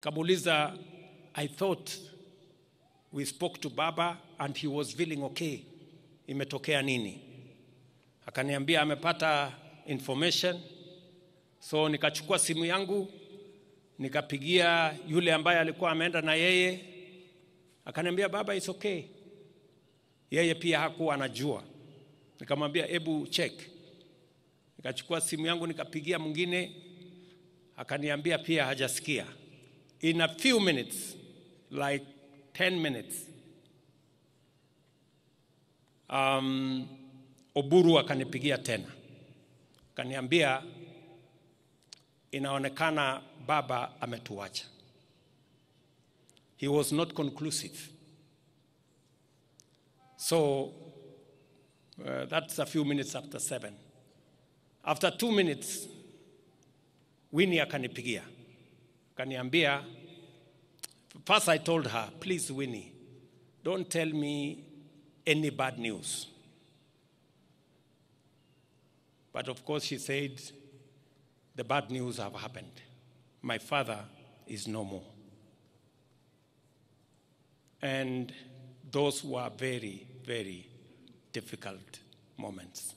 Kamuuliza, I thought we spoke to Baba and he was feeling okay. Imetokea nini? Akaniambia amepata information. So nikachukua simu yangu nikapigia yule ambaye alikuwa ameenda na yeye. Akaniambia Baba it's okay. Yeye pia hakuwa anajua. Nikamwambia ebu check. Nikachukua simu yangu nikapigia mwingine, akaniambia pia hajasikia. In a few minutes, like 10 minutes, Oburu akanipigia tena. Akaniambia inaonekana Baba ametuacha. He was not conclusive. So that's a few minutes after 7. After 2 minutes, Winnie akanipigia. Akaniambia, first I told her, please Winnie, don't tell me any bad news. But of course she said, the bad news have happened. My father is no more. And those were very, very difficult moments.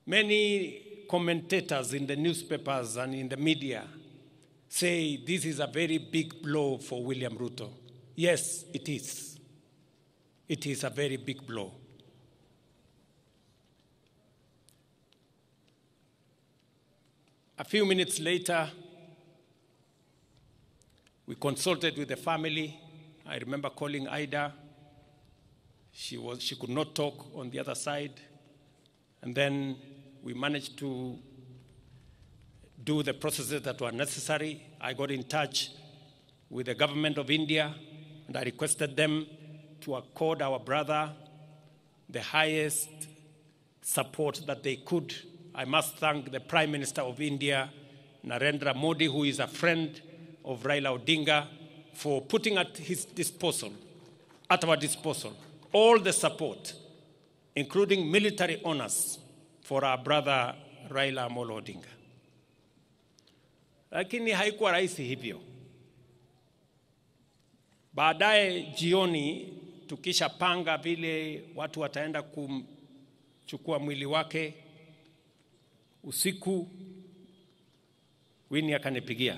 Many commentators in the newspapers and in the media say this is a very big blow for William Ruto. Yes, it is. It is a very big blow. A few minutes later, we consulted with the family. I remember calling Ida. She could not talk on the other side. And then we managed to do the processes that were necessary. I got in touch with the government of India, and I requested them to accord our brother the highest support that they could. I must thank the Prime Minister of India, Narendra Modi, who is a friend of Raila Odinga, for putting at his disposal, at our disposal, all the support, including military honors, for our brother Raila Amolo Odinga. Lakini haikuwa rahisi hivyo. Baadaye jioni tukishapanga vile watu wataenda kumchukua mwili wake, usiku Winnie akanipigia.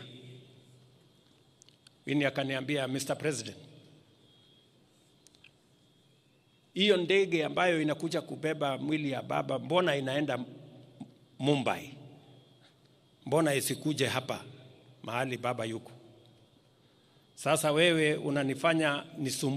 Winnie akaniambia, Mr. President, hiyo ndege ambayo inakuja kubeba mwili ya baba, mbona inaenda Mumbai? Mbona isikuje hapa mahali baba yuko? Sasa wewe unanifanya nisumbuke.